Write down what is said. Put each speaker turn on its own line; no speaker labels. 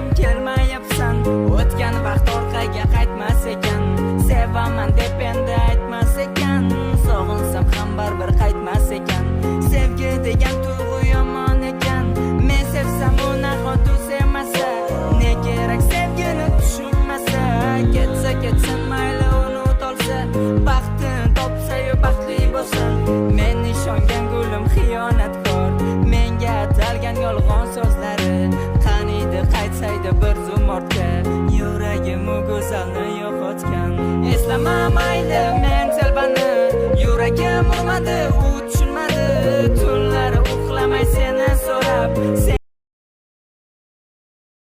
ham kelmayapsan. O'tgan vaqt orqaga qaytmas ekan. Sevaman deb endi aytmas ekan. Sog'insam ham baribir qaytmas ekan. Sevgi degan tuyg'u yomon ekan. Men sevsam u nahot u sevmasa? Ne kerak sevgini tushunmasa? Ketsa ketsin, mayli, unutolsa. Baxtini topsa-yu baxtli bo'lsin. Men ishongan gulim xiyonatkor. Menga atalgan yolg'on so'zlari. Qaniydi qaytsaydi bir zum ortga. Yuragim u go'zalni yo'qotgan. Eslama mayli men telbani. Yuragim urmadi u